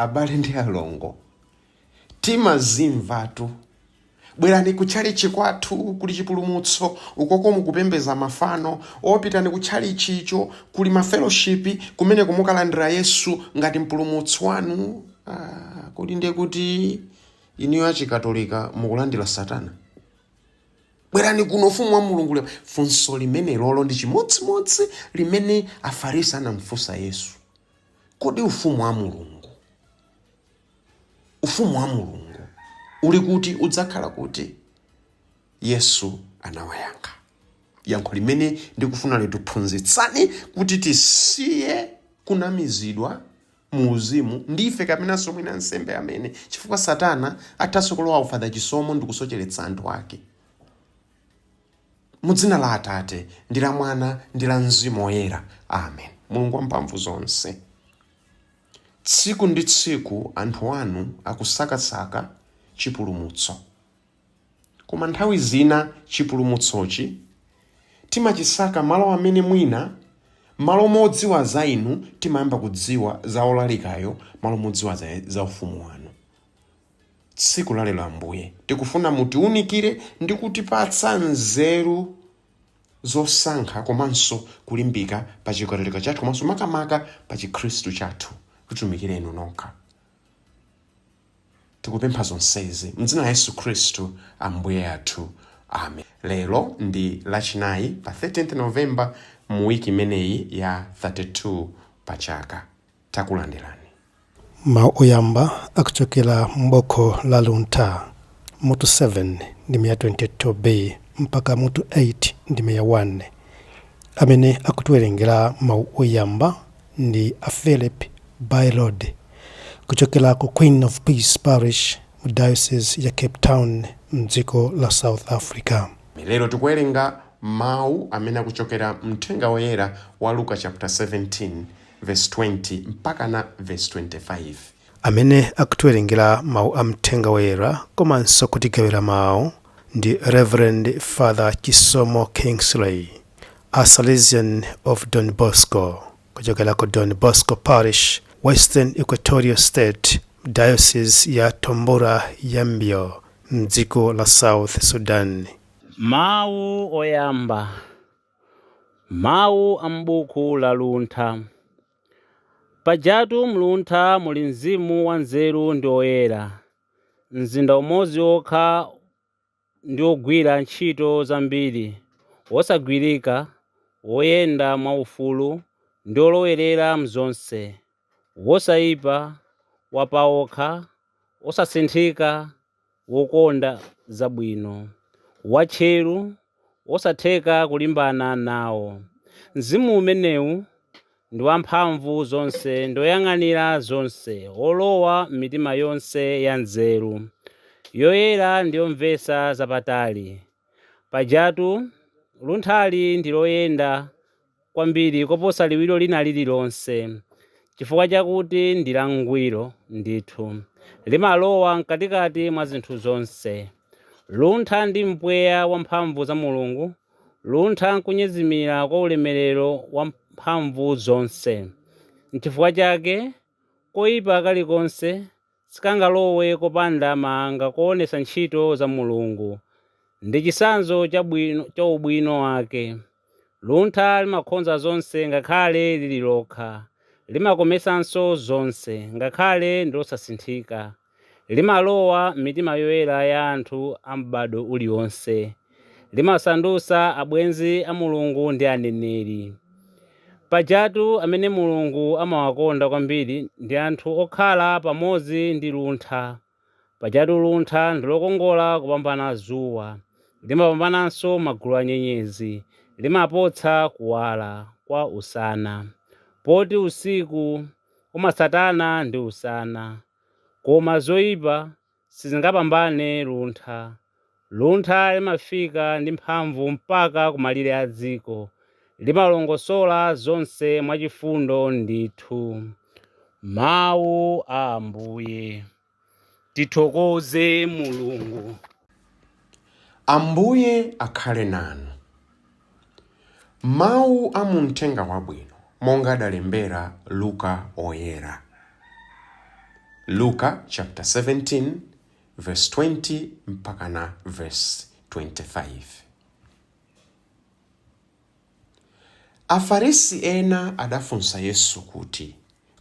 Abale ndi alongo, timazimvatu: "Bwerani kutchalichi kwathu, kuli chipulumutso. Ukoko mukupembeza mafano." "Opitani kutchalichicho, kuli mafellowship, kumene kumukalandira Yesu ngati mpulumutsi wanu." Ah, kodi ndiye kuti inuyo Achikatolika mukulandira Satana? "Bwerani kuno, ufumu wa Mulungu uli." Funso limene lolo ndi chimodzimodzi limene Afarisi anamfunsa Yesu: "Kodi ufumu wa Mulungu, ufumu wa Mulungu uli kuti? Udzakhala kuti?" Yesu anawayankha yankho limene ndikufuna litiphunzitsani kuti tisiye kunamizidwa mu uzimu ndife kapenanso mwina nsembe amene, chifukwa Satana athanso kulowa ufather Chisomo ndi kusocheretsa anthu ake. Mu dzina la Atate ndi la Mwana ndi la Mzimu Woyera, amen. Mulungu wamphamvu zonse, tsiku ndi tsiku anthu anu akusakasaka chipulumutso, koma nthawi zina chipulumutsochi timachisaka malo amene mwina malo modziwa za inu timayamba kudziwa za olalikayo, malo modziwa za ufumu wanu. Tsiku lalero, Ambuye, tikufuna mutiunikire ndi kutipatsa nzeru zosankha komanso kulimbika pa Chikatolika chathu, komanso makamaka pa Chikhristu chathu, kutumikira inu nokha. Tikupempha zonsezi mdzina la Yesu Khristu Ambuye athu, amen. Lero ndi Lachinayi pa 13 November, mu wiki imeneyi ya 32 pa chaka. Takulandirani. Mawu oyamba akuchokera m'buku la Luntha, mutu 7 ndime ya 22b mpaka mutu 8 ndime ya 1. Amene akutiwerengera mawu oyamba ndi a Philip Bylod kuchokera ku Queen of Peace Parish mu Diocese ya Cape Town mdziko la South Africa. Lero tikuwerenga mawu amene akuchokera Mthenga Woyera wa Luka, chapter 17 verse 20 mpaka na verse 25. Amene akutiwerengera mawu a Mthenga Woyera komanso kutigawira mawu ndi Reverend Father Chisomo Kingsley, a Salesian of Don Bosco, kuchokera ku Don Bosco Parish, Western Equatorial State, Diocese ya Tombura Yambio, mdziko la South Sudan. Mawu oyamba, mawu a m'buku la Luntha. Pajatu mluntha muli mzimu wa nzeru ndi oyera, mzinda umodzi wokha ndi wogwira ntchito zambiri, wosagwirika, woyenda mwaufulu ndi olowerera mzonse, wosayipa, wapawokha, osasinthika, wokonda zabwino, watcheru, wosatheka kulimbana nawo. Mzimu umenewu ndi wamphamvu zonse, ndi woyang'anira zonse, wolowa m'mitima yonse ya nzeru yoyera ndi yomvetsa zapatali. Pajatu lunthali ndi loyenda kwambiri koposa liwiro lina lililonse, chifukwa chakuti ndi langwiro ndithu, limalowa mkatikati mwa zinthu zonse. Luntha ndi mpweya wamphamvu za Mulungu, luntha nkunyezimira kwa ulemerero wa mphamvu zonse. Nchifukwa chake koyipa kalikonse sikangalowe kopanda manga kuonetsa ntchito za Mulungu ndi chitsanzo cha ubwino wake. Luntha limakhonza zonse ngakhale lili lokha, limakometsanso zonse ngakhale ndi losasinthika, limalowa m'mitima yoyera ya anthu a m'bado uliwonse, limasandutsa abwenzi a Mulungu ndi aneneri. Pajatu amene Mulungu amawakonda kwambiri ndi anthu okhala pamodzi ndi luntha. Pajatu luntha ndi lokongola kupambana dzuwa, limapambananso magulu a nyenyezi, limapotsa kuwala kwa usana, poti usiku umatsatana ndi usana. Koma zoyipa sizingapambane luntha. Luntha limafika ndi mphamvu mpaka kumalire a dziko, limalongosola zonse mwachifundo ndithu. Mawu a Ambuye. Tithokoze Mulungu. Ambuye akhale nanu. Mawu a mu Mthenga Wabwino monga adalembera Luka Oyera. Luka chapter 17 verse 20 mpakana verse 25. Afarisi ena adafunsa Yesu kuti,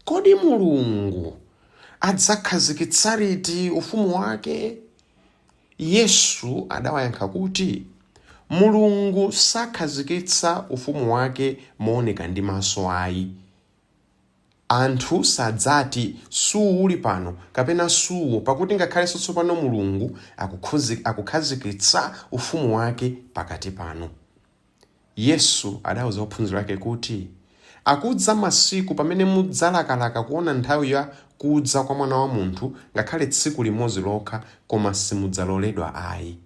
Kodi Mulungu adzakhazikitsa liti ufumu wake? Yesu adawayankha kuti, Mulungu sakhazikitsa ufumu wake mooneka ndi maso ayi. Anthu sadzati, Suwu uli pano, kapena Suwo, pakuti ngakhalenso tsopano Mulungu akukhazikitsa ufumu wake pakati panu. Yesu adauza ophunzira ake kuti, Akudza masiku pamene mudzalakalaka kuona nthawi ya kudza kwa Mwana wa Munthu, ngakhale tsiku limodzi lokha, koma simudzaloledwa ayi.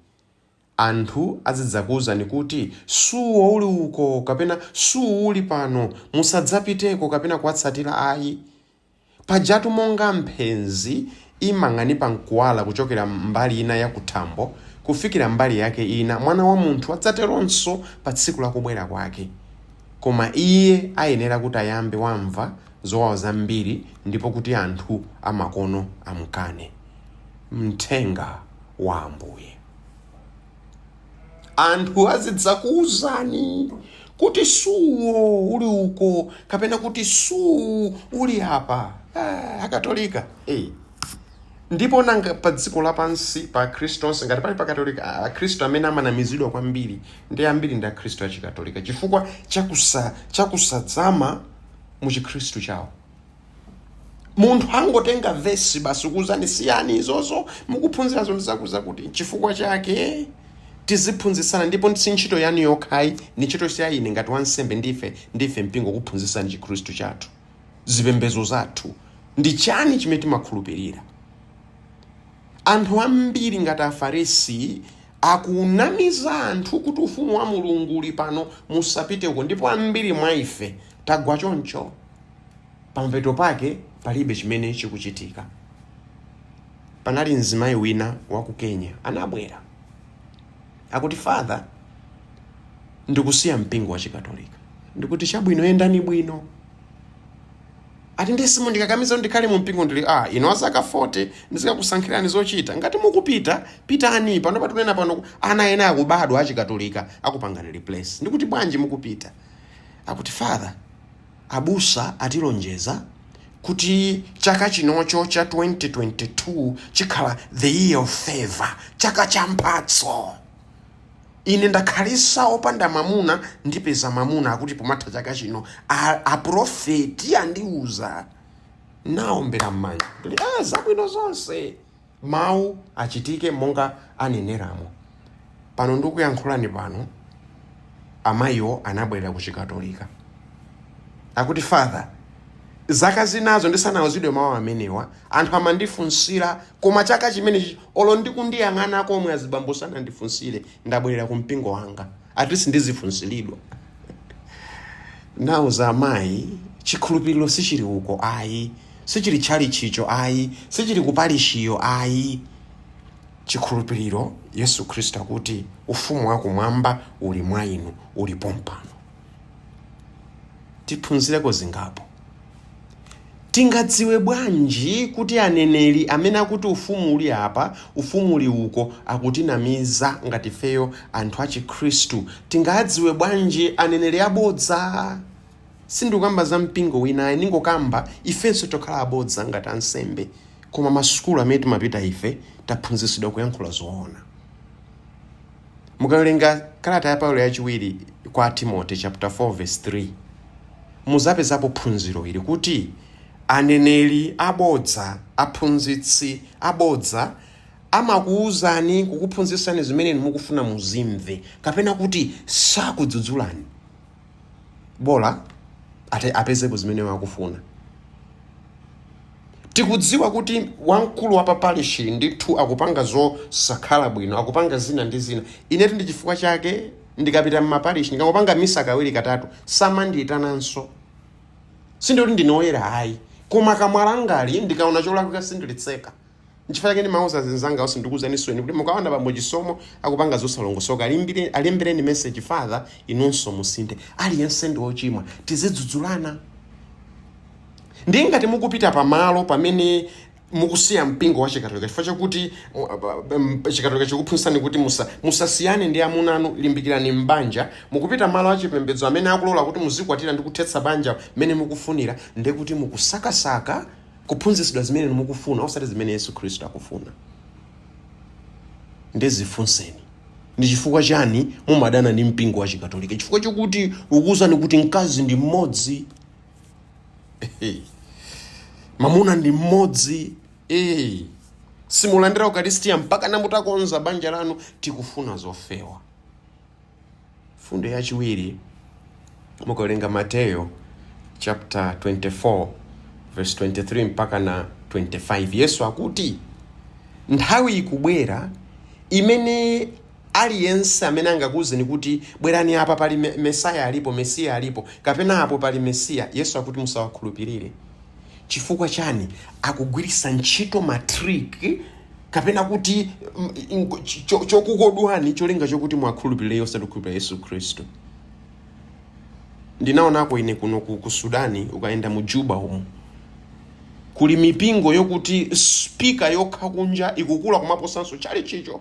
Anthu azidzakuuzani kuti, Suwo uli uko, kapena Suwu uli pano, musadzapiteko kapena kuwatsatira ayi. Pajatu monga mphenzi imang'anipa nkuwala kuchokera mbali ina ya kuthambo kufikira mbali yake ina, Mwana wa Munthu adzateronso pa tsiku la kubwera kwake. Koma Iye ayenera kuti ayambe wamva zowawa zambiri ndipo kuti anthu amakono amkane. Mthenga wa Ambuye. Anthu azidzakuuzani kuti suwo uli uko kapena kuti suwu uli apa. Akatolika hey. Ndipo nanga pa dziko lapansi pa akhristu onse, ngati pali pakatolika, akhristu amene amanamizidwa kwambiri ndi ambiri ndi akhristu achikatolika chifukwa chakusadzama mu chikhristu chawo. Munthu angotenga vesi basi kuuzani siyani izozo mukuphunzirazo ndi zakuzakuti. Chifukwa chake tiziphunzitsana, ndipo si ntchito yanu yokhayi, ndi ntchito ya ine ngati wansembe, ndife mpingo kuphunzitsani chikhristu chathu, zipembedzo zathu ndi chani chimene timakhulupirira. Anthu ambiri ngati Afarisi akunamiza anthu kuti ufumu wa Mulungu uli pano, musapite uko, ndipo ambiri mwa ife tagwa choncho. Pamapeto pake palibe chimene chikuchitika. Panali mzimayi wina wa ku Kenya anabwera akuti, Father, ndikusiya mpingo wa Chikatolika. Ndikuti, chabwino, yendani bwino. Ati, ndiye simundikakamiza kuti ndikhale mu mpingo? Ndili, ino azaka 40 ndizikakusankhirani zochita? Ngati mukupita, pitani. Pano patunena pano ana ena akubadwa achikatolika akupangani replace. Ndikuti, bwanji mukupita? Akuti, Father, abusa atilonjeza kuti chaka chinocho cha 2022 chikhala the year of favor, chaka cha mphatso. Ine ndakhalisa opanda mamuna, ndipeza mamuna akuti pomatha chaka chino. Aprofeti andiuza. Naombera m'manja. Ndili, zabwino zonse, mawu achitike monga aneneramo. Pano ndikuyankhulani pano, amayiwo anabwerera ku Chikatolika. Akuti, Father, zaka zinazo ndisanauzidwe mawu amenewa anthu amandifunsira, koma chaka chimenechi olo ndikundiyang'ana komwe azibambo sanandifunsire. Ndabwerera ku mpingo wanga, at least ndizifunsiridwa. Nauza amayi, chikhulupiriro sichili uko ayi, sichili tchalichicho ayi, sichili kupalishiyo ayi. Chikhulupiriro, Yesu Khristu akuti ufumu wakumwamba uli mwa inu, uli pompano. Tiphunzireko zingapo. Tingadziwe bwanji kuti aneneri amene akuti ufumu uli apa, ufumu uli uko, akutinamiza ngati ifeyo anthu a Chikhristu? Tingadziwe bwanji aneneri abodza? Sindikukamba za mpingo winayi, ndingokamba ifenso tokhala abodza ngati ansembe. Koma masukulu amene timapita ife taphunzitsidwa kuyankhula zoona. Mukawerenga kalata ya Paulo yachiwiri kwa Timote chapter 4 verse 3, muzapezapo phunziro ili kuti aneneri abodza, aphunzitsi abodza amakuwuzani, kukuphunzitsani zimene mukufuna muzimve, kapena kuti sakudzudzulani, bola ate apezepo zimene akufuna. Tikudziwa kuti wamkulu wa papalishi ndithu akupanga zosakhala bwino, akupanga zina ndi zina. Inetu ndi chifukwa chake ndikapita mmapalishi, ndikangopanga misa kawiri katatu, samandiyitananso. Sindikuti ndine oyera ayi, koma kamwalangali ndikaona cholakwika sindilitseka. Nchifukwa chake ndimauza zinzanga onse, ndikuwuzaninso inu kuti mukaona bambo Chisomo akupanga zosalongosoka, alembereni message, Father, inunso musinthe. Aliyense ndi wochimwa, tizidzudzulana. Ndiye ngati mukupita pamalo pamene Mukusiya mpingo wa Chikatolika chifukwa chakuti Chikatolika chikuphunzitsani kuti musasiyane ndi amuna anu, limbikirani m'banja. Mukupita malo achipembedzo amene akulola kuti muzikwatira ndi kuthetsa banja mmene mukufunira, ndekuti mukusakasaka kuphunzitsidwa zimene mukufuna, osati zimene Yesu Khristu akufuna. Ndezifunseni, ndi chifukwa chani mumadana ndi mpingo wa Chikatolika? Chifukwa chokuti ukuwuzani kuti mkazi ndi mmodzi, mamuna ndi mmodzi. Simulandira ukaristiya mpaka namutakonza banja lanu. Tikufuna zofewa. Fundo yachiwiri, mukawerenga Mateyo chapter 24 verse 23 mpaka na 25, Yesu akuti nthawi ikubwera imene aliyense amene angakuwuzeni kuti bwerani apa pali Mesaya alipo, Mesiya alipo, kapena apo pali Mesiya, Yesu akuti musawakhulupirire. Chifukwa chani? Akugwiritsa ntchito ma trick kapena kuti chokukodwani, cholinga chokuti mwakhulupirire osati kukhulupirira Yesu Khristu. Ndinaonako ine kuno ku Sudani, ukayenda mu Juba umu kuli mipingo yokuti speaker yokha kunja ikukula kumaposanso chali chicho.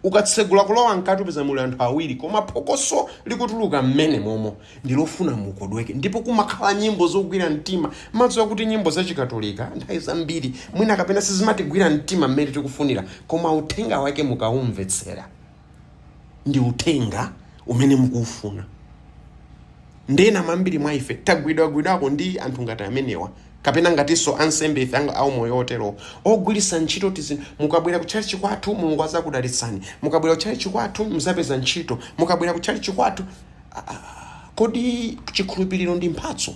Ukatsegula kulowa mkati upeza muli anthu awiri, koma phokoso likutuluka mmene momo ndilofuna mukodweke, ndipo kumakhala nyimbo zogwira mtima. Madziwa kuti nyimbo zachikatolika nthawi zambiri mwina kapena sizimatigwira mtima mmene tikufunira, koma uthenga wake mukaumvetsera ndi uthenga umene mukuufuna. Ndena mambiri mwa ife tagwidwagwidwako ndi anthu ngati amenewa, kapena ngatinso ansembe ife aumoyo otero ogwiritsa ntchito tizi: mukabwera kutchalichi kwathu Mulungu azakudalitsani, mukabwera kutchalichi kwathu muzapeza ntchito, mukabwera kutchalichi kwathu. Kodi chikhulupiriro ndi mphatso?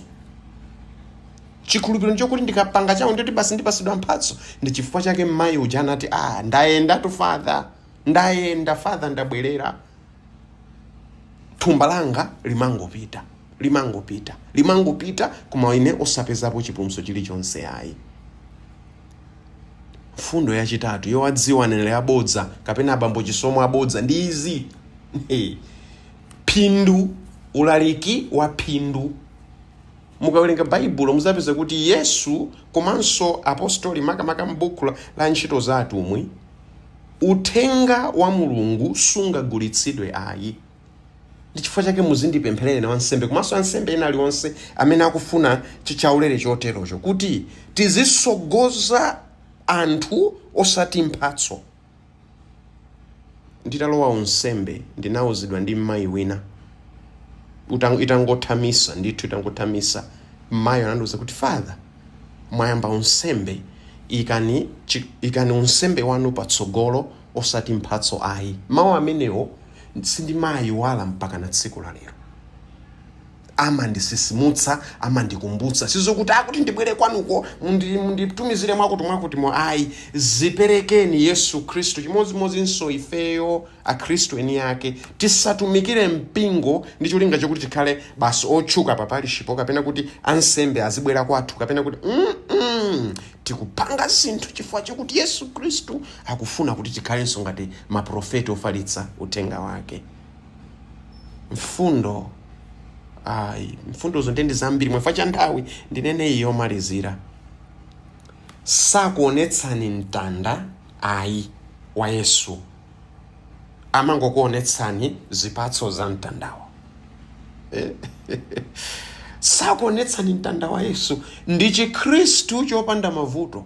Chikhulupiriro nchokuti ndikapanga chawo ndoti basi ndipasidwa mphatso. Ndi chifukwa chake mmayi uja anati, "Ah, ndayenda tu father, ndayenda father, ndabwerera, thumba langa limangopita, limangopita, limangopita, koma ine osapezapo chipulumutso chilichonse ayi." Mfundo yachitatu yowadziwa aneneri abodza kapena abambo chisomo abodza ndi izi: phindu, ulaliki wa phindu. Mukawerenga Baibulo muzapeza kuti Yesu komanso apostoli, makamaka m'buku la Ntchito za Atumwi, uthenga wa Mulungu sungagulitsidwe ayi. Ndi chifukwa chake muzindipempherere na wansembe komanso ansembe ena aliwonse amene akufuna chaulere choterocho, kuti tizisogoza anthu osati mphatso. Nditalowa unsembe ndinawuzidwa ndi mmayi wina, itangothamisa ndithu, itangothamisa, mmayi anandiwuza kuti, "Father, mwayamba unsembe, ikani unsembe wanu patsogolo osati mphatso ayi." Mawu amenewo sindimayiwala mpaka na tsiku la lero. Amandisisimutsa, amandikumbutsa. Sizokuti akuti ndibwere kwanuko munditumizire mwakuti mwakuti mo ayi. Ziperekeni Yesu Khristu. Chimodzimodzinso ifeyo akhristu eni ake tisatumikire mpingo ndi cholinga chokuti tikhale basi otchuka pa parishipo, kapena kuti ansembe azibwera kwathu, kapena kuti Tikupanga zinthu chifukwa chokuti Yesu Khristu akufuna kuti tikhalenso ngati maprofeti ofalitsa uthenga wake. Mfundo, ayi, mfundozo ndi zambiri, mwefa cha nthawi ndinene iyi yomalizira: sakuonetsani mtanda ayi wa Yesu, amangokuonetsani zipatso za mtandawo. Sakuonetsani mtanda wa Yesu. Ndi chikhristu chopanda mavuto,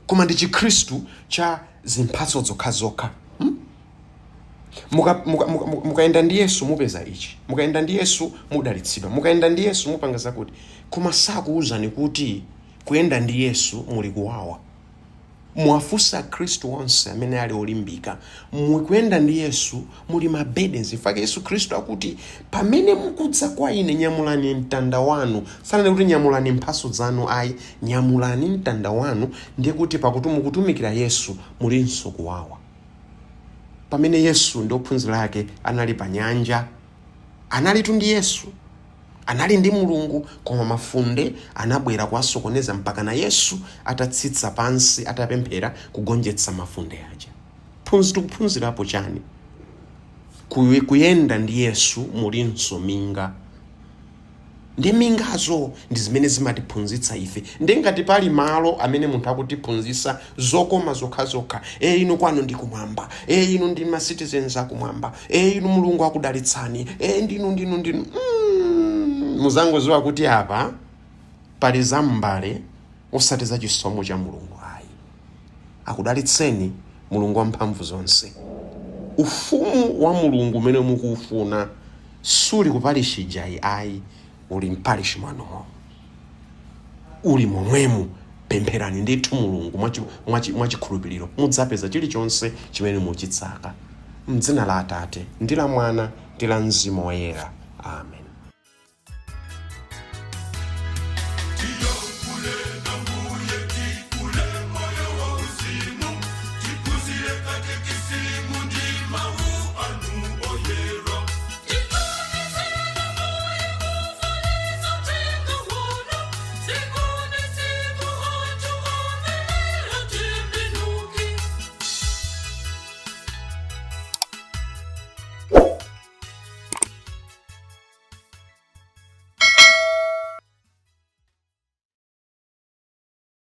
koma ndi chikhristu cha zimphatso zokhazokha. Mukayenda ndi Yesu mupeza ichi, mukayenda ndi Yesu mudalitsidwa, mukayenda ndi Yesu mupanga zakuti, koma sakuwuzani kuti kuyenda ndi Yesu muli kuwawa. Mwafunsa Khristu onse amene ali olimbika, mukuyenda ndi Yesu muli ma burdens. Ifake Yesu Khristu akuti, "Pamene mukudza kwa ine nyamulani mtanda wanu." Sanene kuti nyamulani mphatso zanu ayi, nyamulani mtanda wanu. Ndiye kuti pakuti mukutumikira Yesu mulinso kuwawa. Pamene Yesu ndi ophunzira ake anali pa nyanja, analitu ndi Yesu, anali ndi Mulungu, koma mafunde anabwera kuwasokoneza mpaka na Yesu atatsitsa pansi atapemphera kugonjetsa mafunde aja. Phunzi tikuphunzirapo chani? Kuyenda ndi Yesu mulinso minga. Ndi mingazo ndi zimene zimatiphunzitsa ife. Ndi ngati pali malo amene munthu akutiphunzitsa zokoma zokhazokha, e inu kwanu ndi kumwamba, e inu ndi ma citizens akumwamba, e inu Mulungu akudalitsani, e ndinu ndinu ndinu, muzangoziwa kuti apa pali zam'mbale, osati za chisomo cha Mulungu ayi. Akudalitseni Mulungu wamphamvu zonse. Ufumu wa Mulungu umene mukuufuna suli kupalishi ijayi ayi, uli mpalishi mwanumo, uli momwemu. Pempherani ndithu Mulungu mwachikhulupiriro, mudzapeza chilichonse chimene muchitsaka. Mdzina la Atate ndi la Mwana ndi la Mzimu Woyera, amen.